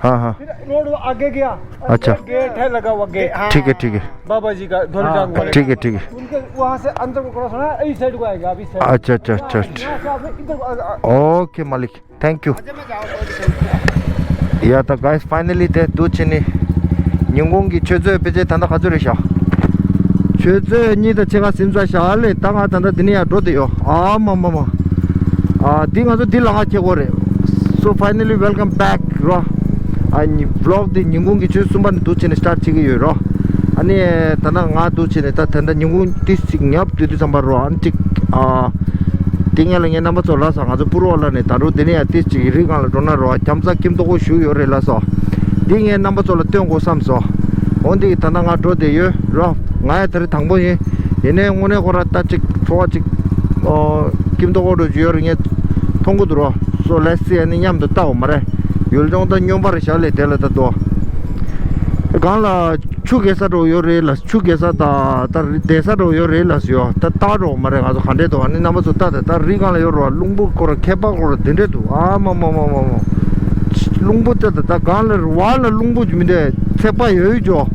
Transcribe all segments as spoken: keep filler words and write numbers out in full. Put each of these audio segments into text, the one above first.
हाँ, हाँ। फिर रोड वो आगे गया। अच्छा। गेट है लगा हुआ, गेट। हाँ। ठीक है, ठीक है। बाबा जी का धोली हाँ, टांग वाले। ठीक है, ठीक है। उनके वहाँ से अंदर को क्रॉस होना है, इस साइड को आएगा, अभी साइड। अच्छा, अच्छा, अच्छा, अच्छा। यहाँ से आपने इधर को आ, आ, ओके मालिक, thank you। ཡ་ད་guys, finally དེ་འདུག་བྱས་ནས་ཉིན་གུང་གི་ཆུ་ཚོད་ཕལ་ཆེར་ད་ལྟ་ག་ཚོད་རེད་ཤག་ཆུ་ཚོད་གཉིས་དང་ཕྱེད་ཀ་ཟིན་ཚར་ཤག་ལེ། ད་ང་ད་ལྟ་འདི་ནས་ཡར་འགྲོ་བསྡད་ཡོད། ཨ་མ་མ་མ། ཨ་འདི་ང་ཚོ་འདི་ལ་ང་ཁྱེད་གོ་རེད། So finally welcome back རོ། ཨ་ནི་vlog འདི་ཉིན་གུང་གི་ཆུ་ཚོད་གསུམ་པ་ནས་འདུག་བྱས་ནས་start བྱེད་ཀྱི་ཡོད་རོ། ཨ་ནི་ད་ལྟ་ང་འདུག་བྱས་ནས་ད་ད་ལྟ་ཉིན་གུང་ཏིས་ཅིག་ཉབ་དུས་དུས་ཙམ་པ་རོ། ཨ་ནི་ཅིག་ཨ། དེ་སྔོན་ལ་ངས་རྣམ་པ་ཚོ་ལ་ལབ་སོང་། ང་ཚོ་པུར་བ་ལ་ནས་ད་རུང་དེ་ནས་ཡང་ཏིས་ཅིག་རི་སྒང་ལ་འགྲོ་ན་རོ། ཁྱམས་ཚ་ཁྱིམ་ཐོག་ཁོ་བཞུགས་ཡོད་རེད་ལབ་སོང་། འདི་ངས་རྣམ་པ་ཚོ་ལ་སྟོན་དགོས་བསམ་སོང་། འོ་འདི་ད་ལྟ་ང་འགྲོ་བསྡད་ཡོད་རོ། ང་ཡང་ད་རེས་དང་པོ་ཡིན། ཡིན་ནའི་དངོས་གནས་ཁོ་ར་ད་ཅིག་ཚོར་བ་ཅིག་ཨོ། ཁྱིམ་ཐོག་ཁོ་འགྲོ་རྒྱུ་ཡོད་རེད། ངས་མཐོང་གི་འདུག་རོ། So let's see ཨ་ནི་མཉམ་དུ་ལྟ་འོ་མ་རེད། ཡུལ་ལྗོངས་ད་སྨྱོན་པ་རེད་ཤག་ལེ། དེ་ལ་ད་དོ་སྒང་ལ། ཆུ་རྐྱལ་ས་འདྲ་བོ་ཡོད་རེད་ལབ། ཆུ་རྐྱལ་ས་དང་ད་བསྡད་ས་འདྲ་བོ་ཡོད་རེད་ལབ་ཡོད། ད་ལྟ་འདྲ་བོ་མ་རེད། ང་ཚོ་ག་འདྲས་འདུག་ཨ་ནི་རྣམ་པ་ཚོ་ལྟ་ད། ད་རི་སྒང་ལ་ཡོད་རོ། རླུང་བུ་སྐོར་ཁྱད་པར་སྐོར་འདི་འདྲས་འདུག་ཨ་མ་མ་མ་མ་མ། རླུང་བུ་ལྟ་ད། ད་སྒང་ལ་བར་ལ་རླུང་བུ་མི་འདུག་ཚད་པ་ཡོད་ཡོད་ཅོ།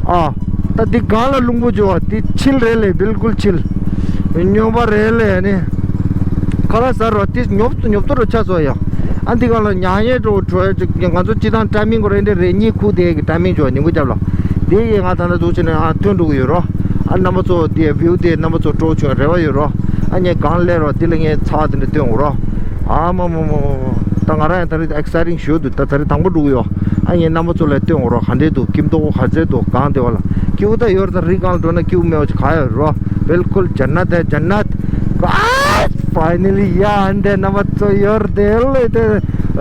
ཨ། ད་འདི་སྒང་ལ་རླུང་བུ་ཅོ་བ་འདི་ཆིལ་རེད་ལེ། བིལ་ཀུལ་ཆིལ། སྨྱོན་པ་རེད་ལེ། ཨ་ནི་ཁ་ལག་ཟ་རོ། འདི་ཉོབ་ཉོབ་ཏོ་རུ་ཆགས་སོང་ཡ། ཨ་འདི་སྒང་ལ་ཉལ་ཡས་འདྲ་བོ་འགྲོ་ཡ་ཅིག་ང་ཚོ་སྤྱི་བཏང་ཊའི་མིང་གོ་རེ་འདྲ་རེད། གཉིད་ཁུག་བསྡད་ཀྱི་ཊའི་མིང་ཅོ་ཉིན་གུང་རྒྱབ་ལ། དེ་ཡིས་ང་ད་ལྟ་འདུག་བྱས་ནས་ཨ་ཐོན་འགྲོ་གི་ཡོད་རོ། ཨ་རྣམ་པ་ཚོ་དེ་བིའུ་དེ་རྣམ་པ་ཚོ་སྤྲོ་བྱུང་རེ་བ་ཡོད་རོ། ཨ་ངས་སྒང་སླེབས་རོ། འདི་ལ་ངས་ཚ་བ་དེ་འདྲ་སྟོན་འོ་རོ། ཨ་མ་མ་མ་མ་མ། ད་ང་རང་ཡང་ད་རེས་ཨེག་སའི་ཊིང་ཞུ་འདུག་ད་ད་རེས་དང་པོ་འགྲོ་གི་ཡོད། ཨ་ངས་རྣམ་པ་ཚོ་ལ་སྟོན་འོ་རོ། ག་འདྲས་འདུག་ཁྱིམ་ཐོག་ག་ཚོད་འདུག་སྒང་དེ་བ་ལ། སྐྱིད་པོ་ད་ཡོད་རེད། ད་རི་སྒང་ལ་འགྲོ་ན་སྐྱིད་པོ་མེད་པ་ཅིག་ག་ཡོད་རོ། བིལ་ཀུལ་ཇན་ནད་ཨེ་ཇན་ནད། ཨ་ཕའི་ནལ་ལི་ཡ་ཨ་འདྲས་རྣམ་པ་ཚོ་ཡོད་རེད་ལེ། དེ་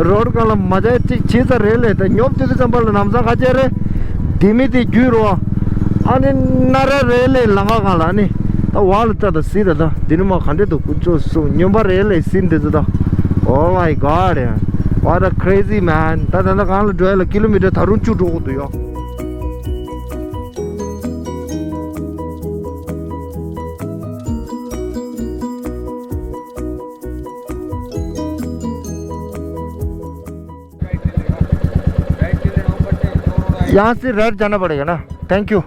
རོ་སྒང་ལ་མ་ཇ་ཅིག་བྱས་ཚར་རེད་ལེ། ད་ཉོབ་དུས་དུས་ཙམ་པ་ལ་ལམ་སང་ག་བྱས་རེད། ལྡེ་མིག་དེ་བརྒྱུད་རོ། ཨ་ནི་ན་ར་རེད་ལེ། ལམ་ཁ་སྒང་ལ་ཨ་ནི། ད་བར་ལ་ལྟ་ད་སི་ད་ད་འདི་ནི་མ་ག་འདྲས་འདུག་ཀུ་ཅོ་སུ་སྨྱོན་པ་རེད་ལེ་སི་འདི་ཚོ་ད། Oh my god, what a crazy man. ད་ད་ད་སྒང་ལ་འགྲོ་ཡ་ལ་ཀི་ལོ་མི་ཊར་ད་རུང་བཅུ་འགྲོ་དགོས་འདུག་ཡ། यहाँ से राइट जाना पड़ेगा ना। Thank you.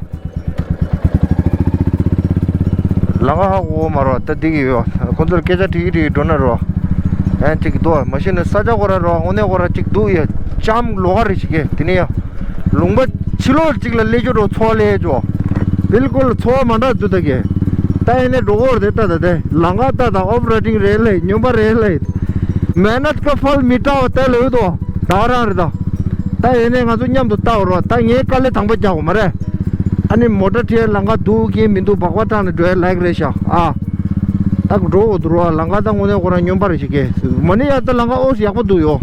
ལམ་ཁ་ཧ་གོ་མ་རོགས། ད་འདི་གི་ཡོད། ཁོང་ཚོར་སྐད་ཆ་དྲི་གི་དྲི་གི་འགྲོ་ན་རོགས། ཡང་ཅིག་འདུག་མ་གཞི་ནས་ས་ཆ་ཁོ་ར་རོགས། དངོས་གནས་ཁོ་ར་ཅིག་འདུག་ཡ། ལྕམ་ལོགས་ཀ་རེ་ཞིག་གི་དེ་ནས་ཡ། ལུང་པ་ཕྱི་ལོགས་ཅིག་ལ་སླེབས་རྒྱུ་རོགས། ཚོ་སླེབས་རྒྱུ། བིལ་ཀུལ་ཚོ་བ་མ་འདྲ་འདུག་ད་གི། ད་ཡིན་ནས་འགྲོ་གོ་རེད། ད་ད་དེ་ལམ་ཁ་ད་ད་ཨོཕ་རོ་ཌིང་རེད་ལེ། སྨྱོན་པ་རེད་ལེ། मेहनत का फल मीठा होता है ལོས་དོ། ད་རང་རེད་ད། ད་ཡིན་ནས་ང་ཚོ་མཉམ་དུ་ལྟ་འོ་རོགས། ད་ངས་དཀའ་ལས་དང་པོ་རྒྱག་གོ་མ་རེད། ཨ་ནི་མོ་ཊ་ཁྲིད་ལམ་ཁ་འདུག་གི་མི་འདུག་སྦག་སྦག་བཏང་ནས་འགྲོ་ཡ་ལེགས་རེད་ཤག་ཨ། ད་འགྲོ་འོ་འདུག་རོགས། ལམ་ཁ་ད་དངོས་གནས་ཁོ་རང་སྨྱོན་པ་རེ་ཞིག་གི་མ་ནི་ཡ། ད་ལམ་ཁ་ཨོ་ཡག་པོ་འདུག་ཡོ།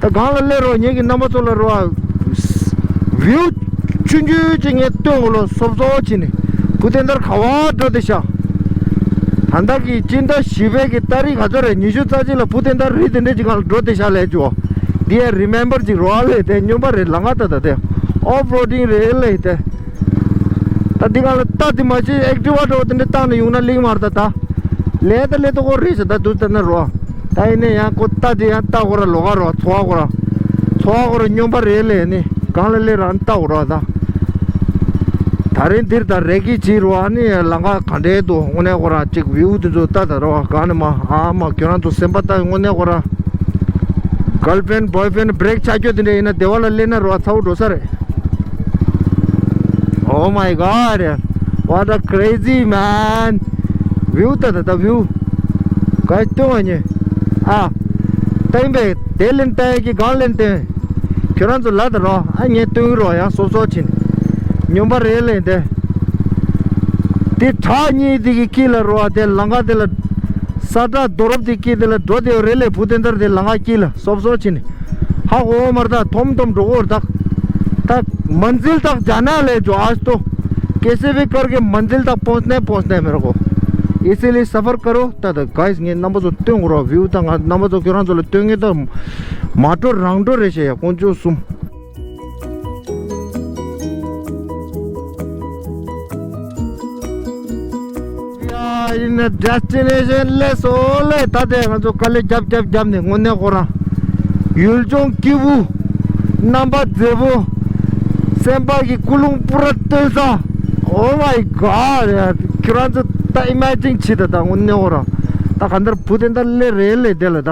ད་སྒང་ལ་སླེབས་རོགས། ངེད་ཀྱི་རྣམ་པ་ཚོ་ལ་རོགས། བིའུ་ཆུང་ཆུང་ཅིག་ངས་སྟོན་འོ་ལོ། སོབ་སོབ་བྱས་ནས་བུ་དེ་འདར་ག་བ་འགྲོ་དེ་ཤག་ད་ལྟ་གི་སྤྱི་ཟླ་བཞི་པའི་གི་ཏ་རིག་ག་ཚོད་རེད། ཉི་ཤུ་རྩ་གཅིག་ལ་བུ་དེ་འདར་རི་དེ་འདྲས་ཅིག་སྒང་ལ་འགྲོ་དེ་ཤག་ལས་ཅོ། འདི་ཡ་རི་མེམ་བར་ཅིག་རོགས་ལས། དེ་སྨྱོན་པ་རེད། ལམ་ཁ་ད་ད་དེ་ཨོཕ་རོ་ཌིང་རེད་ལས་དེ། ད་འདི་ག་ལ་ལྟ་དེ་མ་ཤེས་ཨེག་ཊི་ཝ་འདྲ་བོ་དེ་འདྲ་བཏང་ནས་ཡོང་ན་ལིག་མར་ད་ད། ལས་ད་ལས་ཏོ་གོ་རེད་ཤག་ད་དུ་ལྟ་ན་རོ། ད་ཡིན་ནས་ཡང་ཁོ་ལྟ་དེ་ཡང་ལྟ་གོ་ར་ལོ་ག་རོ། ཚོ་བ་གོ་ར། ཚོ་བ་གོ་ར་སྨྱོན་པ་རེད་ལས་ནི་གང་ལ་ལས་རང་ལྟ་གོ་ར་ད། ད་རིང་འདིར་ད་རེ་གི་བྱིས་རོ། ཨ་ནི་ལམ་ཁ་ག་འདྲས་འདུག་དངོས་གནས་ཁོ་རང་ཅིག་བིའུ་དེ་ཚོ་ལྟ་ད་རོ། གང་ནས་མ་ཨ་མ་ཁྱོད་རང་ཚོ་སེམས་པ་ལྟ་དངོས་གནས་ཁོ་རང་། གརལ་ཕྲེན་བོའི་ཕྲེན་བྷི་རེག་ཆགས་རྒྱུ་དེ་འདྲ་ཡིན་ན་སྡེ་བ་ལ་སླེབས་ན་རོ་ཚ་བོ་འགྲོ་ས་རེད། Oh my god, what a crazy man. བིའུ་ལྟ་ད་ད་བིའུ། ག་སྟོན་བ་ཉེ། ཨ། ད་ཡིན་པས་དེ་ལེན་ལྟ་ཡ་གི་གང་ལེན་ཏེ། ཁྱོད་རང་ཚོ་ལ་ད་རོ། ཨ་ངས་སྟོན་གི་རོ། ཡང་སོབ་སོབ་ཕྱིན། སྨྱོན་པ་རེད་ལེན་ཏེ། དེ་བྲག་གཉིས་དེ་གི་དཀྱིལ་ལ་རོ། དེ་ལམ་ཁ་དེ་ལ། ས་བྲག་རྡོ་རབ་དེ་དཀྱིལ་དེ་ལ་འགྲོ་དེ་རེད་ལེ། བུ་དེ་འདར་དེ་ལམ་ཁ་དཀྱིལ་ལ་སོབ་སོབ་ཕྱིན། ཧ་གོ་མར་ད་ཐོམ་ཐོམ་འགྲོ་གོ་ར་ད། ད་मंजिल तक जाना ले जो आज तो कैसे भी करके मंजिल तक पहुंचना है, पहुंचना है मेरे को। इसीलिए सफर करो। ད་ད་guys ངས་རྣམ་པ་ཚོ་སྟོན་གོ་རོགས། བིའུ་ད་ང་རྣམ་པ་ཚོ་ཁྱོད་རང་ཚོ་ལ་སྟོན་ངེས་ད། མ་འགྲོ་རང་འགྲོ་རེད་ཤེས་ཡ་དཀོན་མཆོག་གསུམ། ཡ་ཡིན་ན་ཌེ་སི་ཊི་ནེ་ཤན་ལས་སོ་ལས། ད་དེ་ང་ཚོ་དཀའ་ལས་རྒྱབ་རྒྱབ་རྒྱབ་ནས་དངོས་གནས་ཁོ་རང་ཡུལ་ལྗོངས་སྐྱིད་པོ། རྣམ་པ་མཛེས་པོ། སེམས་པ་གི་ཀུན་སློང་པུ་ར་སྟོན་ས། Oh my God ཡ། ཁྱོད་རང་ཚོ་ད་ཨི་མེ་ཇིན་བྱེད་ད། ད་དངོས་གནས་འོ་ར། ད་ག་འདར་བུ་དེ་འདར་སླེབས་རེད་ལས་དེ་ལ་ད།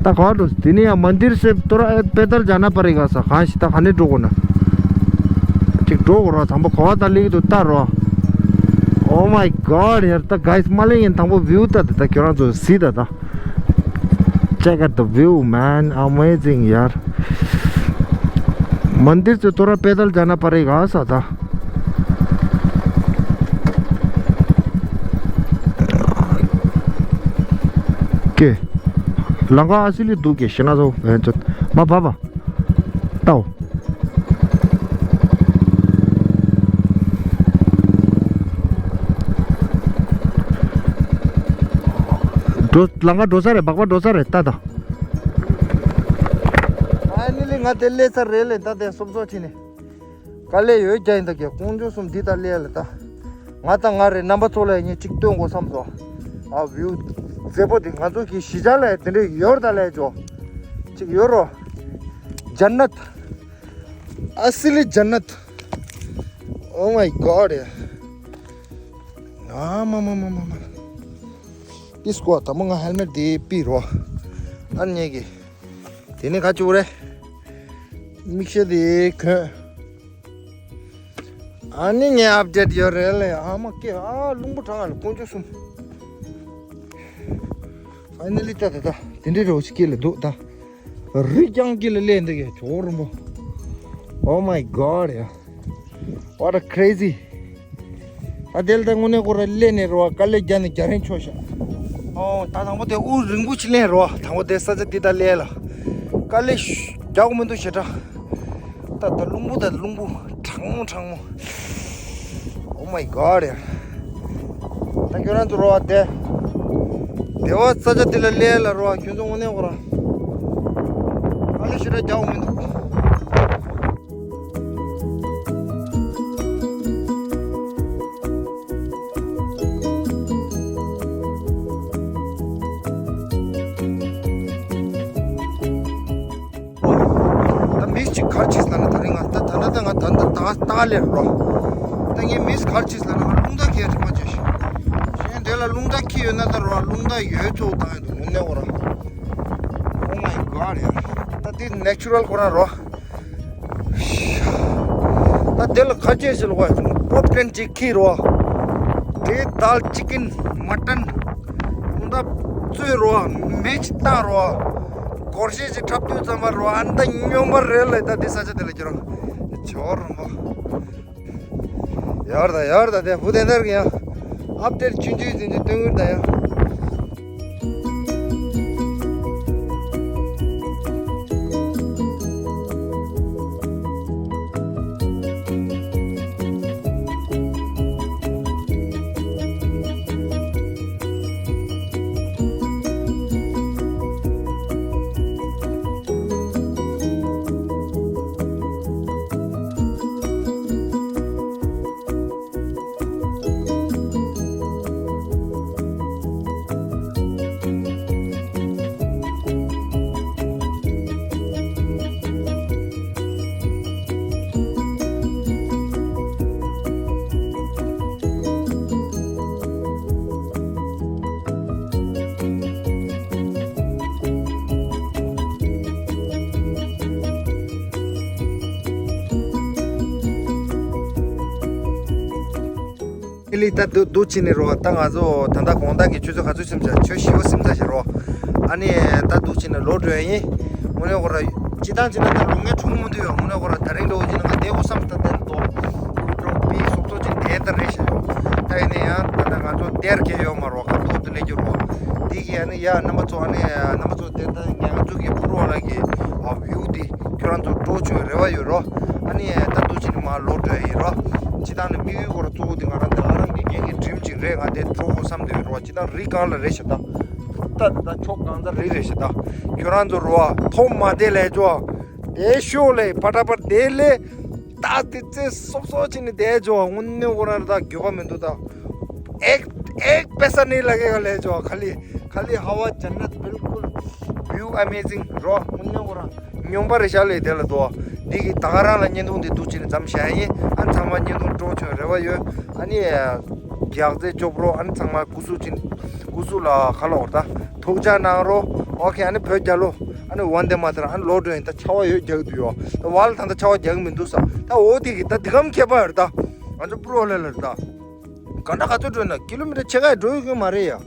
ད་ག་བ་འགྲོ། དེ་ནས་ཡང་མན་དིར་སེ་ཐོ་ར་པེ་དལ་ཇ་ན་པ་རེ་ག་ས་གང་ཞིག་ད་ག་ནས་འགྲོ་དགོས་ན། ཅིག་འགྲོ་དགོས་ར། དང་པོ་ག་བ་ད་སླེབས་ཀྱི་འདུག་ལྟ་རོ། Oh my God ཡར་ད་ག་ཡིས་མ་ལེན་ཡིན། དང་པོ་བིའུ་ད་ད་ད་ཁྱོད་རང་ཚོ་གཟིགས་ད་ད། Check out the view, man. Amazing ཡར། མན་དིར་སེ་ཐོ་ར་པེ་དལ་ཇ་ན་པ་རེ་ག་ས་ད། ཀེ། ལང་ཀ་ཨ་སི་ལི་འདུག་ཀེ་ཤི་ན་སོ་བན་ཚོད་མ་བ་བ། ཏའོ། འགྲོ་ལང་ཀ་འགྲོ་ས་རེད། སྦག་སྦག་འགྲོ་ས་རེད་ད་ད། ཨ་ནི་ལི་ང་དེ་སླེབས་ཚར་རེད་ལས། ད་དེ་སོབ་སོབ་ཕྱིན་ནས། དཀའ་ལས་ཡོད་རྒྱ་ཡིན་ད་གས། ཀོང་ཇོ་གསུམ་འདི་ད་ལས་ལ་ད། ང་དང་ང་རེ་རྣམ་པ་ཚོ་ལ་ངས་གཅིག་སྟོན་དགོས་བསམ་སོང་། ཨ་བིའུ་མཛེས་པོ་འདི། ང་ཚོ་གི་གཞིས་ཆགས་ལ་དེ་འདྲས་ཡོད་ད་ལས་ཇོ། གཅིག་ཡོད་རོ། ཇན་ནད། ཨ་སི་ལི་ཇན་ནད། Oh my God ཡ། ཨ་མ་མ་མ་མ་མ། ཏིས་ཀོ་ད་མོ་ང་ཧེལ་མེད་དེ་པི་རོ། ཨ་ནི་གི། དེ་ནི་ག་ཅུ་རེད། མིག་ཤེལ་དེ་གོན། ཨ་ནི་ངའི་ཨབ་ཌེཊ་ཡོད་རེད་ལས། ཨ་མ་ཀེ། ཨ་རླུང་བུ་གྲང་ལ་ཀོང་ཇོ་གསུམ། ཕའི་ནལ་ལི་ད་ད་ད་དེ་འདྲའི་རོ་ཞིག་སྐྱེ་ལ་འདུག་ད། རི་རྐྱང་དཀྱིལ་ལ་སླེབས་འདི་གས་ཇོ་རིན་པོ། Oh my God ཡ། What a crazy. ད་དེ་ལ་ད་དངོས་གནས་ཁོ་ར་སླེབས་ནས་རོ་དཀའ་ལས་རྒྱག་ནས་རྒྱ་རིང་ཆོག་ཤག་ཨོ་ད་དང་པོ་དེ་དབུགས་རིང་པོ་ཅིག་ལེན་རོ། དང་པོ་དེ་ས་ཆ་འདི་ད་སླེབས་ལ། དཀའ་ལས་ཤུ་རྒྱག་མི་འདུག་ཞེ་དྲག་ད་ད་རླུང་བུ་ད་རླུང་བུ་གྲང་མོ་གྲང་མོ། Oh my God ཡ། ད་ཁྱོད་རང་ཚོ་རོ་བ་དེ། དེ་བ་ས་ཆ་དེ་ལ་སླེབས་ལ་རོ་བ། ཁྱོད་ཚོ་དངོས་གནས་ཁོ་ར་དཀའ་ལས་ཞེ་དྲག་རྒྱག་མི་འདུག་ད་མིས་ཅིག་ག་རེ་བྱས་ལབ་ན། ད་རིང་ང་ད་ད་ད་ད་ང་ད་ད་ད་ད་ལེར་རོ། ད་ངས་མིས་ག་རེ་བྱས་ལབ་ན། ང་རླུང་རྟ་ཁྱེར་ཅིག་མ་བྱས་ཤིང་། གཞན་དེ་ལ་རླུང་རྟ་ཁྱེར་ཡོད་ན་ད་རོ་རླུང་རྟ་ཡོད་ཚོད་བཏང་ཡོད་འདུག་དངོས་གནས་ཁོ་རང་། Oh my God ཡ། ད་འདི་ནེ་ཅུ་རལ་ཁོ་རང་རོ། ད་དེ་ལ་ཁ་ཆེ་ཞིག་ལ་བ་པོབ་ཀོན་ཅིག་ཁྱེར་རོ། དེ་དཱལ་ཅི་ཀིན་མ་ཊན་ཁོང་ད་བཙོས་རོ། མེ་ཅིག་བཏང་རོ། སྒོར་གཞས་ཅིག་འཁྲབ་དུས་ཙམ་པ་རོ། ཨ་ནི་ད་སྨྱོན་པ་རེད་ལ། ད་དེ་ས་ཆ་དེ་ལ་ཁྱེར་རོ། ཇོ་རིན་པོ། ཡར་ད་ཡར་ད་དེ་བུ་དེ་འདར་གི་ཡ། ཨབ་ཌེཊ་ཆུང་ཆུང་ཟིན་ཆུ་སྟོན་གྱི་ད་ཡ། ཨི་ལི་ད་འདུག་འདུག་ཅི་ནི་རོ། ད་ང་ཚོ་ད་ལྟ་དགོང་དག་གི་ཆུ་ཚོད་ག་ཚོད་ཟིན་ཚར། ཆུ་བཞི་པ་ཟིན་ཚར་ཞིག་རོ། ཨ་ནི་ད་འདུག་ཅི་ནི་ལོག་འགྲོ་ཡ་ཡིན། དངོས་གནས་ཁོ་ར་སྤྱི་བཏང་ཅི་ན་ད་ལོག་ངས་གྲོངས་མི་འདུག་ཡ། དངོས་གནས་ཁོ་ར་ད་རིང་འགྲོ་ཅི་ན་ང་བསྡད་དགོས་བསམ་ད་བསྡད་འདུག་འགྲོ་པའི་སོབ་སོབ་ཅིག་བསྡད་ད་རེད་ཤག་ཡོ། ད་ཡིན་ན་ཡང་ད་ལྟ་ང་ཚོ་སྟེར་གི་ཡོད་མ་རོ། ཁ་ཐོག་ཏུ་སླེབས་ཀྱི་རོ། འདི་གི་ཨ་ནི་ཡ་རྣམ་པ་ཚོ། ཨ་ནི་རྣམ་པ་ཚོ་དེ་ད་ང་ཚོ་གི་ཕུར་བ་ལ་གི་ཨ་བིའུ་འདི་ཁྱོད་རང་ཚོ་སྤྲོ་བྱུང་བའི་རེ་བ་ཡོད་རོ། ཨ་ནི་ད་འདུག་ཅི་ནི་མར་ལོག་འགྲོ་ཡ་ཡིན་རོ། སྤྱི་བཏང་ནི་དམིགས་ཡུལ་སྐོར་གཙོ་བོ་དེ་ང་རང་ད་རང་གི་རྒན་གྱི་ཌི་རིམ་ཅིག་རེད། ང་དེ་འགྲོ་དགོས་བསམ་དེ་ཡོད་རོ། སྤྱི་བཏང་རི་སྒང་ལ་རེད་ཤག་ད། ད་ད་ཕྱོགས་གང་ས་རི་རེད་ཤག་ད། ཁྱོད་རང་ཚོ་རོ་ཐོག་མ་དེ་ལས་ཅོ། དེ་ཤོག་ལས་ཕ་ཏྲ་པར་དེ་ལས། ད་དེ་ཚེ་སོབ་སོབ་ཅིག་ནི་དེ་ཅོ། དངོས་གནས་ཁོ་རང་ད་འགྱོད་པ་མི་འདུག་ད། एक एक पैसा नहीं लगेगा ले जाओ खाली खाली हवा जन्नत बिल्कुल व्यू अमेजिंग रॉ। उन्ने को रहा སྨྱོན་པ་རེད་ཤག་ལས་དེ་ལ་དོ། འདི་གི་ད་ག་རང་ལ་བརྙན་ཐུང་འདི་འདུག་ཅིག་ནས་མཚམས་བཞག་ཡིན། ཨ་ཚང་མ་བརྙན་ཐུང་སྤྲོ་བྱོན་རེ་བ་ཡོད། ཨ་ནི་རྒྱག་རྩེ་ཅོག་པྲོ་ཨ་ནི་ཚང་མ་སྐུ་གཟུགས་ཅིག་སྐུ་གཟུགས་ལ་ཁ་ལོག་ད་ཐུགས་ཅག་གནང་རོགས། ཨོ་ཁེ། ཨ་ནི་བོད་རྒྱལ་ལོ། ཨ་ནི་ཝན་དེ་མ་ཏར། ཨ་ནི་ལོག་འགྲོ་ཡིན། ད་ཆར་པ་ཡོད་རྒྱག་གི་འདུག་ཡོ། ད་ཝལ་ད་ད་ཆར་པ་རྒྱག་གི་མི་འདུག་ས། ད་འོ་དེ་གི་ད་འདི་གམ་ཁྱད་པར་རེད་ད། ང་ཚོ་པྲོ་ལ་ལ་རེད་ད། ག་འདྲ་ག་ཚོད་འགྲོ་ན་ཀི་ལོ་མི་ཊར་ཕྱེད་ཀ་འགྲོ་ཡོད་གི་མ་རེད་ཡ།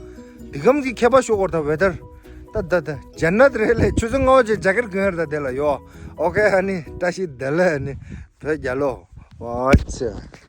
འདི་གམ་གི་ཁྱད་པར་ཤོག་གོ་ད་ཝེ་དར། ད་ད་ད་ཇན་ནད་རེད་ལས། ཆུ་ཚོད་ལྔ་པ་ཅིག་ཇ་ཀེཊ་གོན་ཡོད་རེད་ད་དེ་ལ་ཡོ། ཨོ་ཁེ། ཨ་ནི་བཀྲ་ཤིས་བདེ་ལེགས། ཨ་ནི་བོད་རྒྱལ་ལོ། ཨོ་ཙི།